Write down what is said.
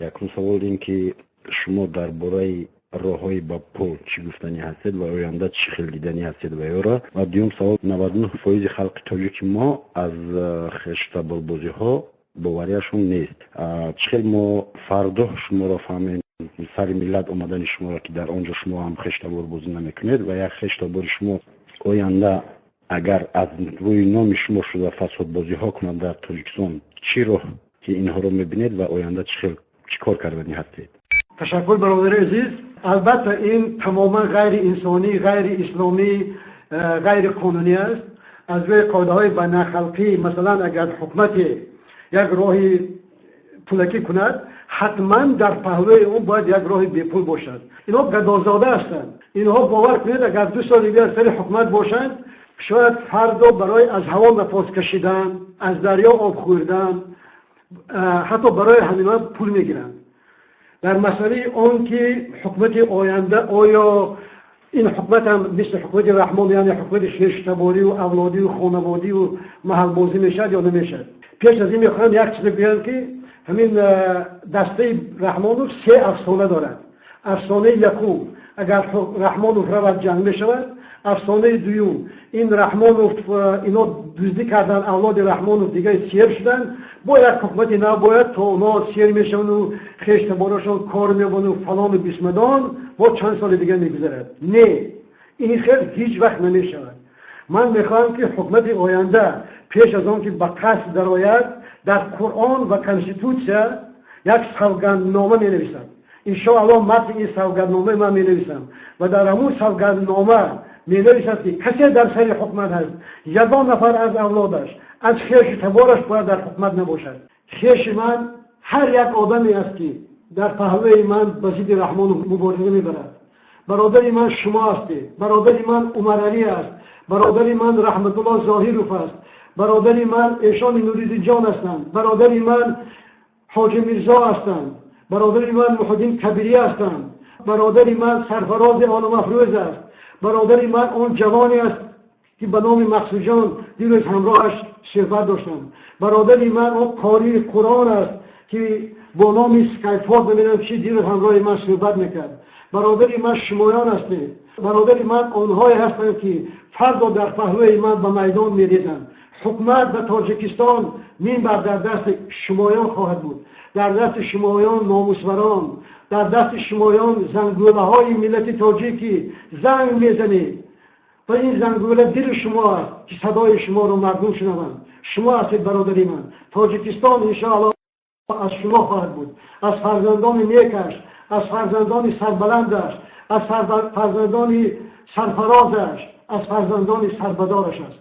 Якум савол ин ки шумо дар бораи роҳҳои ба пул чӣ гуфтанӣ ҳастед ва оянда чӣ хел диданӣ ҳастед ва ёро? Ва дуюм савол: 99 фоизи халқи тоҷики мо аз хештаборбозиҳо боварияшон нест. Чӣ хел мо фардо шуморо фаҳмем, сари миллат омадани шуморо, ки дар он ҷо шумо ҳам хештаборбозӣ намекунед ва як хештабори шумо оянда агар аз рӯи номи шумо шуда фасодбозиҳо кунад дар Тоҷикистон, чӣ роҳ ки инҳоро мебинед ва оянда чӣ хел чӣ кор карданӣ ҳастед? Ташаккур, бародари азиз. Албатта, ин тамоман ғайриинсонӣ, ғайриисломӣ, ғайриқонунӣ аст аз рӯи қоидаҳои байналхалқӣ. Масалан, агар ҳукумате як роҳи пулакӣ кунад, ҳатман дар паҳлӯи он бояд як роҳи бепул бошад. Инҳо гадозода ҳастанд. Инҳо, бовар кунед, агар 2 соли дигар сари ҳукумат бошанд, шояд фардо барои аз ҳаво нафос кашидан, аз дарё об хӯрдан, ҳатто барои ҳаминҳо пул мегиранд. Дар масъалаи он ки ҳукумати оянда оё ин ҳукумат ҳам мисли ҳукумати Раҳмон, яъне ҳукумати хештаборию авлодию хонаводию маҳалбозӣ мешавад ё намешавад, пеш аз ин мехоҳам як чизе гӯям, ки ҳамин дастаи Раҳмонов се афсона дорад. Афсонаи якум: агар Раҳмонов равад, ҷанг мешавад. Афсонаи дуюм: ин Раҳмонов, ино дуздӣ кардан, авлоди Раҳмонов дигар сер шуданд, бо як ҳукумати нав бояд, то онҳо сер мешаванду хештаборашон кор мебану фалону бисмадон, бо чанд соли дигар мегузарад. Не, ин хел ҳеҷ вақт намешавад. Ман мехоҳам, ки ҳукумати оянда пеш аз он ки ба қаср дарояд, дар Қуръон ва Конститутсия як савганднома менависад. Иншоаллоҳ, матни ин савгандномаи ман менависам ва дар ҳамун савганднома менависад, ки касе дар сари ҳукумат ҳаст, ягон нафар аз авлодаш, аз хешу табораш бояд дар ҳукумат набошад. Хеши ман ҳар як одаме аст, ки дар паҳлӯи ман ба зидди Раҳмонов мубориза мебарад. Бародари ман шумо ҳастед, бародари ман Умаралӣ аст, бародари ман Раҳматулло Зоҳиров аст, бародари ман Эшони Нуриддинҷон ҳастанд, бародари ман Ҳоҷи Мирзо ҳастанд, бародари ман Муҳиддин Кабирӣ ҳастанд, бародари ман Сарфарози Оламафрӯз аст, бародари ман он ҷавоне аст, ки ба номи Мақсудҷон дирӯз ҳамроҳаш суҳбат доштам, бародари ман он қории Қуръон аст, ки бо номи Скайфорд, намедонам чи, дирӯз ҳамроҳи ман суҳбат мекард. Бародари ман шумоён ҳастед. Бародари ман онҳое ҳастанд, ки фардо дар паҳлӯи ман ба майдон мерезанд. Ҳукумат ба Тоҷикистон минбаъд дар дасти шумоён хоҳад буд, дар дасти шумоён номусварон, дар дасти шумоён зангӯлаҳои миллати тоҷикӣ. Занг мезанед ва ин зангӯла дили шумо аст, ки садои шуморо мардум шунаванд. Шумо ҳастед бародари ман. Тоҷикистон, иншоаллоҳ, аз шумо хоҳад буд, аз фарзандони некаш, аз фарзандони сарбаландаш, аз фарзандони сарфарозаш, аз фарзандони сарбадораш аст.